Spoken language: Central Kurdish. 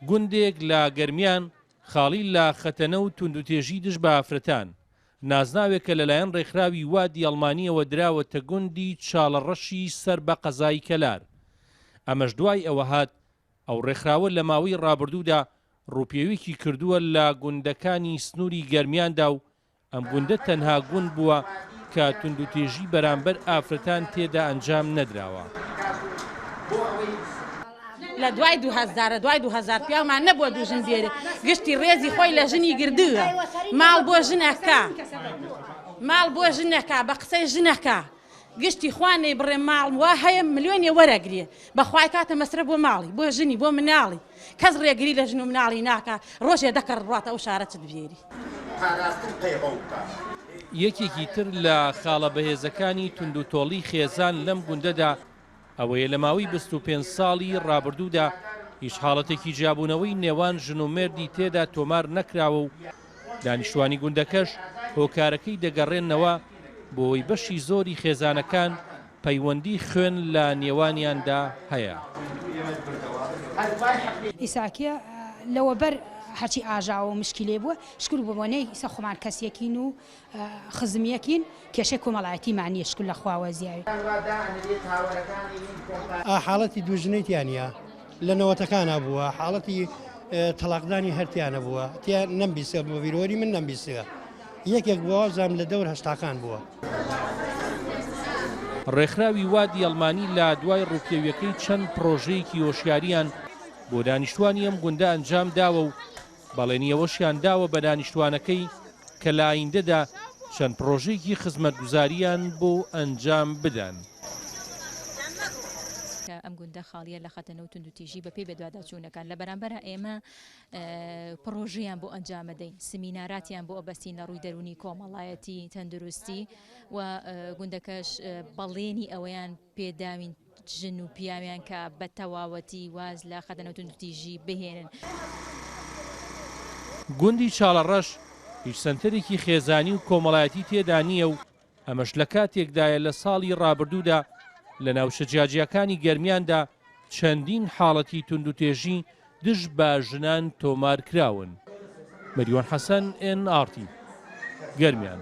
گوندێک لە گەرمیان خاڵی لە خەتەنە و توندوتێژی دژ بە ئافرەتان، نازناوێکە لەلایەن ڕێکخراوی وادی ئەڵمانییەوە دراوەتە گوندی چاڵەڕەشی سەر بە قەزای کەلار. ئەمەش دوای ئەوە هات ئەو ڕێکخراوە لە ماوەی ڕابردوودا ڕووپێویی کردووە لە گوندەکانی سنووری گەرمیاندا و ئەم گوندە تەنها گوند بووە کە توندوتیژی بەرامبەر ئافرەتان تێدا ئەنجام نەدراوە. لە دوای دوو هەزارە دوای 2000 پیاومان نەبووە دوو ژن بێرێ گشتی ڕێزی خۆی لە ژنی گردووە ماڵ بۆ ژنەکە ماڵ بۆ ژنەکە بە قسەی ژنەکە گشتی خوا نەیبڕێ ماڵ وا هەیە ملیۆنێ وەرەگرێ بەخوای کاتە مەسرەف بۆ ماڵی بۆ ژنی بۆ مناڵی کەس ڕێگری لە ژن و مناڵی ناکا ڕۆژێ دەکەڕ بڕاتە ئەو شارە چت بێری. پاراستن پەیڕەو بکا. یەکێکی تر لە خاڵە بەهێزەکانی توندوتۆڵی خێزان لەم گوندەدا ئەوەیە لە ماوەی 25 ساڵی ڕابردوودا هیچ حاڵەتێکی جیابوونەوەی نێوان ژن و مێردی تێدا تۆمار نەکراوە و دانیشتوانی گوندەکەش هۆکارەکەی دەگەڕێننەوە بۆ ئەوەی بەشی زۆری خێزانەکان پەیوەندی خوێن لە نێوانیاندا هەیە. ئیساکیە لەوەبەر هەرچی ئاژاوە و مشکیلەی بووە شکر بۆ بۆنەی ئیسا خۆمان کەس یەکین و خزم یەکین کێشەی کۆمەڵایەتیمان نیە شکر لە خواوە زیاوی. ئا حاڵەتی دوو ژنەی تیا نیە لە نەوەتەکانا بووە حاڵەتی تەڵاقدانی هەر تیا نەبووە تیا نەمبیستوە بە بیرەوەری من نەمبیستوە یەکێک بووە وابزانم لە دەور هەشتاکان بووە. ڕێکخراوی وادی ئەڵمانی لە دوای ڕووپێویەکەی چەند پڕۆژەیەکی هۆشیاریان بۆ دانیشتوانی ئەم گوندە ئەنجام داوە و بەڵێنی ئەوەشیان داوە بە دانیشتوانەکەی کە لە ئایندەدا چەند پڕۆژەیەکی خزمەتگوزاریان بۆ ئەنجام بدەن. کە ئەم گوندە خاڵیە لە خەتەنە و توندوتیژی بەپێی بەدواداچوونەکان لە بەرامبەرا ئێمە پڕۆژەیان بۆ ئەنجامەدەین سمیناراتیان بۆ ئەبەستین لە ڕووی دەروونی کۆمەڵایەتی تەندروستی و گوندەکەش بەڵێنی ئەوەیان پێداوین ژن و پیاویان کە بە تەواوەتی واز لە خەتەنە و توندوتیژی بهێنن. گوندی چاڵەڕەش هیچ سەنتەرێکی خێزانی و کۆمەڵایەتی تێدا نییە و ئەمەش لە کاتێکدایە لە ساڵی ڕابردوودا لە ناوچە جیاجیاکانی گەرمیاندا چەندین حاڵەتی توندوتێژی دژ بە ژنان تۆمارکراون. مەریوان حەسەن، ئێن ئاڕ تی، گەرمیان.